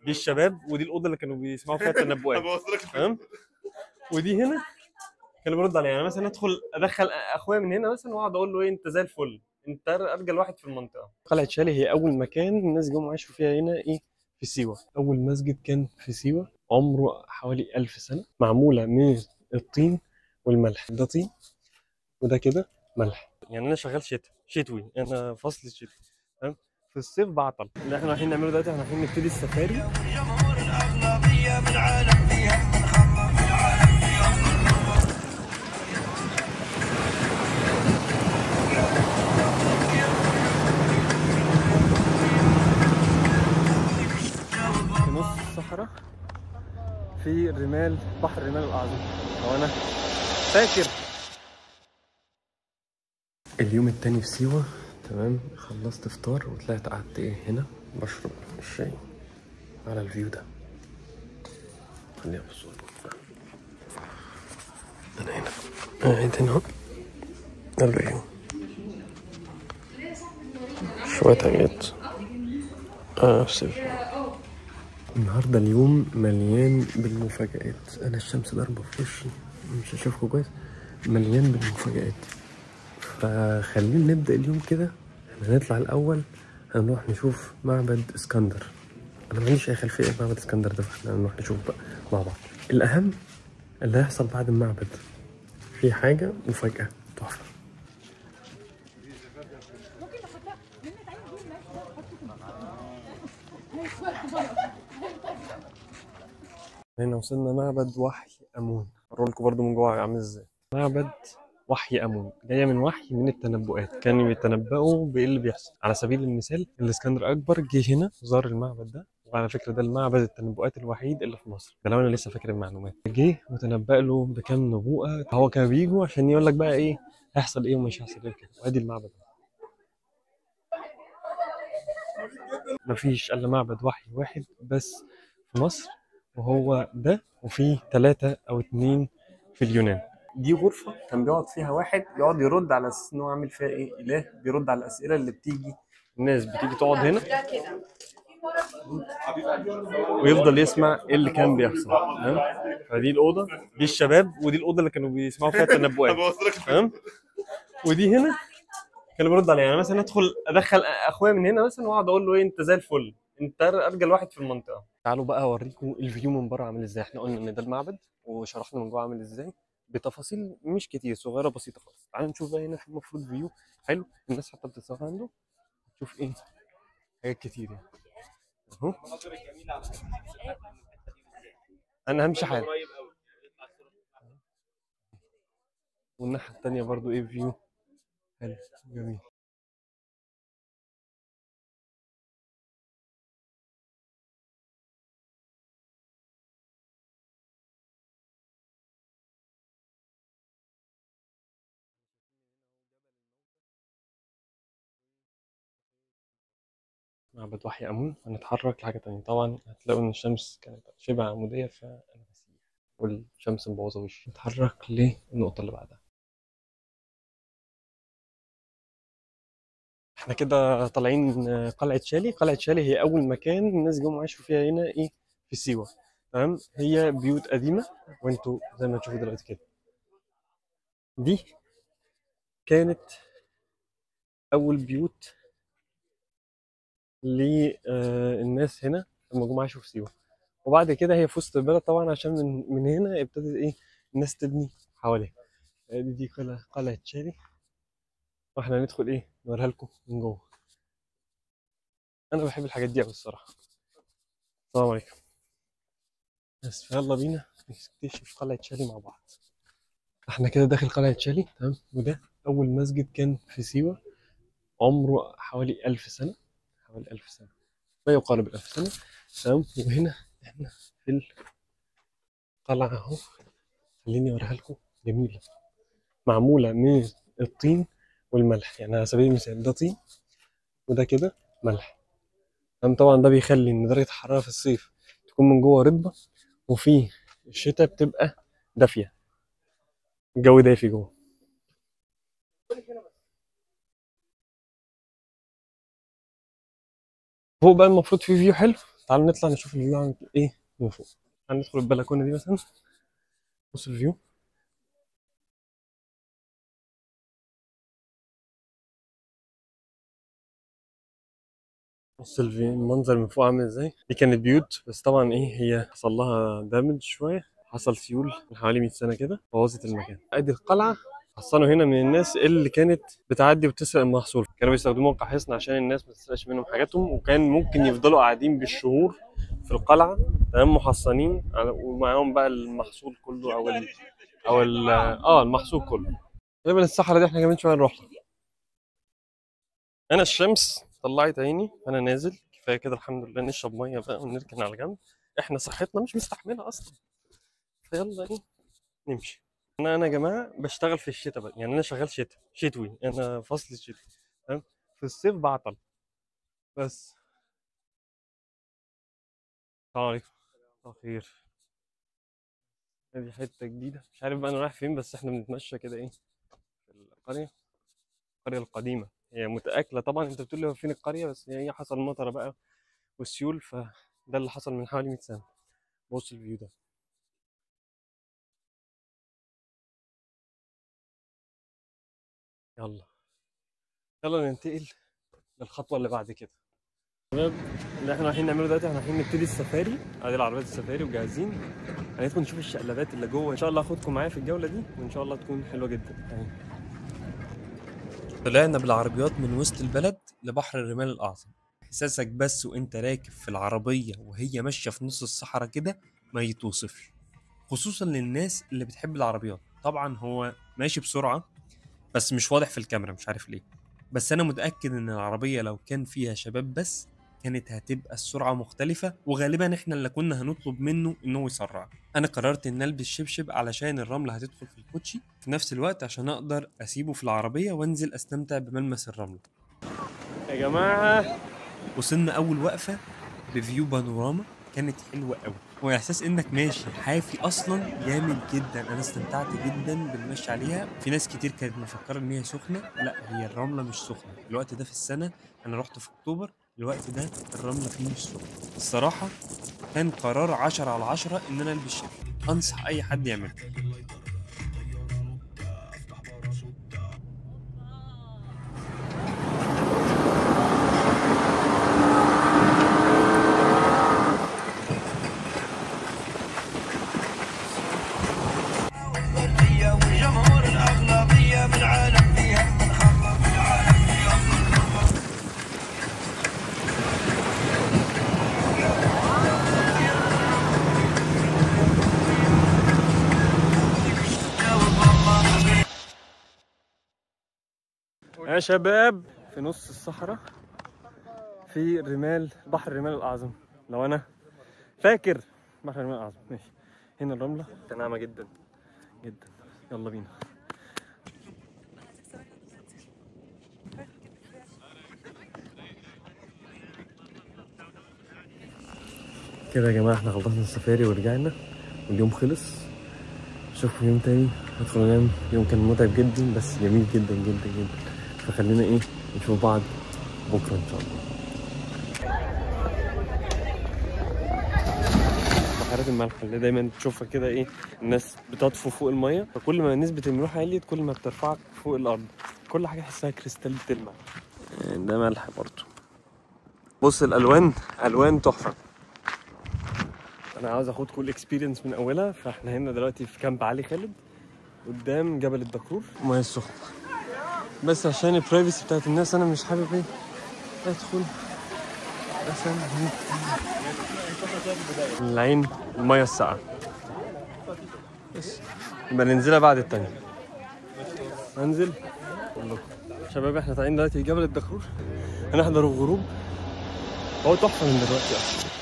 دي الشباب، ودي الاوضة اللي كانوا بيسمعوا فيها التنبؤات، تمام؟ ودي هنا كانوا بيردوا عليا. يعني مثلا ادخل ادخل اخويا من هنا مثلا واقعد اقول له ايه، انت زي الفل، انت ارجل واحد في المنطقة. قلعه شالي هي اول مكان الناس جم عاشوا فيها هنا ايه في سيوه. اول مسجد كان في سيوه، عمره حوالي 1000 سنة، معمولة من الطين والملح. ده طين وده كده ملح. يعني انا شغال شتوي، انا فصل الشتاء، تمام؟ في الصيف بعطل. اللي احنا رايحين نعمله دلوقتي، احنا رايحين نبتدي السفاري. في نص الصحراء في الرمال، بحر الرمال الأعظم. لو انا فاكر اليوم التاني في سيوة، تمام؟ خلصت فطار وطلعت قعدت ايه هنا بشرب الشاي على ال view ده. خليها بالصورة. انا هنا قاعد هنا اهو، ده ال view. شوية حاجات النهارده اليوم مليان بالمفاجآت. انا الشمس ضاربة في وشي، مش هشوفكم كويس. مليان بالمفاجآت، فخلينا نبدأ اليوم كده. احنا هنطلع الأول، هنروح نشوف معبد اسكندر. أنا ما عنديش أي خلفية عن معبد اسكندر ده، فاحنا هنروح نشوف بقى مع بعض. الأهم اللي هيحصل بعد المعبد، في حاجة مفاجأة تحفة. هنا وصلنا معبد وحي أمون. أوريلكم برضو من جوه عامل ازاي. معبد وحي أمون جاية من وحي، من التنبؤات. كانوا بيتنبؤوا بإيه اللي بيحصل. على سبيل المثال الاسكندر الأكبر جه هنا زار المعبد ده، وعلى فكرة ده المعبد التنبؤات الوحيد اللي في مصر، ده لو أنا لسه فاكر المعلومات. جه وتنبأ له بكام نبوءة، هو كان بيجوا عشان يقول لك بقى إيه هيحصل إيه ومش هيحصل إيه كده. وأدي المعبد. مفيش إلا معبد وحي واحد بس في مصر، وهو ده، وفيه 3 أو 2 في اليونان. دي غرفة كان بيقعد فيها واحد يقعد يرد على اساس ان هو عامل فيها ايه، اله، بيرد على الاسئلة اللي بتيجي. الناس بتيجي تقعد هنا ويفضل يسمع ايه اللي كان بيحصل، تمام؟ فدي الاوضة، دي الشباب، ودي الاوضة اللي كانوا بيسمعوا فيها التنبؤات، تمام؟ ودي هنا كانوا بيرد عليا. يعني مثلا ادخل ادخل اخويا من هنا مثلا واقعد اقول له ايه، انت زي الفل، انت ارجل واحد في المنطقة. تعالوا بقى اوريكم ال view من بره عامل ازاي. احنا قلنا ان ده المعبد وشرحنا من جوه عامل ازاي بتفاصيل مش كتير، صغيرة بسيطة خالص. تعالوا نشوف بقى هنا في المفروض view حلو، الناس حتى بتتصور عنده، تشوف ايه حاجات كتير يعني. اهو انا همشي حالي. والناحية التانية برضو ايه view حلو جميل. معبد وحي أمون. هنتحرك لحاجة تانية. طبعا هتلاقوا إن الشمس كانت شبه عمودية، فأنا بسيح والشمس مبوظة وشي. نتحرك للنقطة اللي بعدها. احنا كده طالعين قلعة شالي. قلعة شالي هي أول مكان الناس جم عاشوا فيها هنا إيه في سيوة، تمام؟ هي بيوت قديمة، وانتوا زي ما تشوفوا دلوقتي كده. دي كانت أول بيوت للناس هنا لما جم عاشوا في سيوة. وبعد كده هي في وسط البلد طبعا، عشان من هنا ابتدت ايه الناس تبني حواليها. دي قلعة شالي، واحنا هندخل ايه نوريها لكم من جوه. انا بحب الحاجات دي قوي الصراحة. السلام عليكم. بس يلا بينا نكتشف قلعة شالي مع بعض. احنا كده داخل قلعة شالي، تمام؟ وده اول مسجد كان في سيوة، عمره حوالي 1000 سنة، حوالي 1000 سنة، ما يقارب 1000 سنة، تمام؟ وهنا احنا في القلعة اهو، خليني اوريها لكم. جميلة، معمولة من الطين والملح. يعني على سبيل المثال ده طين وده كده ملح، تمام؟ طبعا ده بيخلي ان درجة الحرارة في الصيف تكون من جوه رطبة، وفي الشتاء بتبقى دافية، الجو دافي جوه. فوق بقى المفروض في فيو حلو، تعالوا نطلع نشوف ال view عامل ايه من فوق. هندخل البلكونه دي مثلا، بص ال view. بص ال view المنظر من فوق عامل ازاي. دي كانت بيوت، بس طبعا ايه هي حصل لها damage شوية، حصل سيول من حوالي 100 سنة كده بوظت المكان. ادي القلعة حصنوا هنا من الناس اللي كانت بتعدي وتسرق المحصول، كانوا بيستخدموها كحصن عشان الناس ما تسرقش منهم حاجاتهم، وكان ممكن يفضلوا قاعدين بالشهور في القلعة، تمام، محصنين ومعاهم بقى المحصول كله او ال او ال المحصول كله. تقريبا الصحراء دي احنا كمان شوية نروح لها. انا الشمس طلعت عيني، انا نازل كفاية كده الحمد لله، نشرب مية بقى ونركن على جنب، احنا صحتنا مش مستحمله اصلا، فيلا ايه نمشي. انا يا جماعة بشتغل في الشتاء بقى، يعني انا شغال شتاء شتوي، انا فصل الشتاء، تمام، في الصيف بعطل بس. السلام عليكم. خير. ادي حتة جديدة مش عارف بقى انا رايح فين، بس احنا بنتمشى كده ايه في القرية، القرية القديمة. هي متاكله طبعا، انت بتقول لي فين القرية، بس هي حصل مطره بقى والسيول، فده اللي حصل من حوالي 100 سنة. بص ال view ده. يلا يلا ننتقل للخطوة اللي بعد كده. شباب اللي احنا رايحين نعمله دلوقتي، احنا رايحين نبتدي السفاري. ادي العربيات السفاري وجاهزين، هندخل نشوف الشقلبات اللي جوه. ان شاء الله اخدكم معايا في الجولة دي، وان شاء الله تكون حلوة جدا. اهي طلعنا بالعربيات من وسط البلد لبحر الرمال الاعظم. احساسك بس وانت راكب في العربية وهي ماشية في نص الصحراء كده ما يتوصفش، خصوصا للناس اللي بتحب العربيات. طبعا هو ماشي بسرعة بس مش واضح في الكاميرا، مش عارف ليه، بس انا متاكد ان العربية لو كان فيها شباب بس كانت هتبقى السرعة مختلفة، وغالبا احنا اللي كنا هنطلب منه انه يسرع. انا قررت ان البس شبشب علشان الرملة هتدخل في الكوتشي، في نفس الوقت عشان اقدر اسيبه في العربية وانزل استمتع بملمس الرملة. يا جماعة وصلنا اول وقفه ب view بانوراما كانت حلوة قوي، واحساس انك ماشي حافي اصلا جامد جدا. انا استمتعت جدا بالمشي عليها. في ناس كتير كانت مفكرة ان هي سخنة، لا هي الرملة مش سخنة الوقت ده في السنة. انا رحت في اكتوبر، الوقت ده الرملة فيه مش سخنة. الصراحة كان قرار 10 على 10 ان انا البس شبشب، انصح اي حد يعمله. يا شباب في نص الصحراء في رمال، بحر الرمال الأعظم، لو أنا فاكر بحر الرمال الأعظم. ماشي، هنا الرملة ناعمة جدا جدا. يلا بينا. كده يا جماعة احنا خلصنا السفاري ورجعنا، واليوم خلص. اشوفكم يوم تاني. هدخل انام. يوم كان متعب جدا بس جميل جدا جدا جدا، فخلينا ايه نشوف بعض بكره ان شاء الله. بحيرات الملح اللي دايما تشوفها كده ايه الناس بتطفو فوق المية، فكل ما نسبه الملوحه عليت كل ما بترفعك فوق الارض، كل حاجة تحسها كريستال بتلمع. ده ملح برضه. بص الالوان، الوان تحفة. انا عاوز اخد كل experience من اولها. فاحنا هنا دلوقتي في camp علي خالد قدام جبل الدكرور، المية السخنة، بس عشان ال privacy بتاعت الناس انا مش حابب ايه ادخل مثلا العين المية الساقعه، بس يبقى ننزلها بعد التانية. هنزل شباب. احنا طالعين دلوقتي جبل الدكرور، هنحضر الغروب. هو تحفة من دلوقتي اصلا.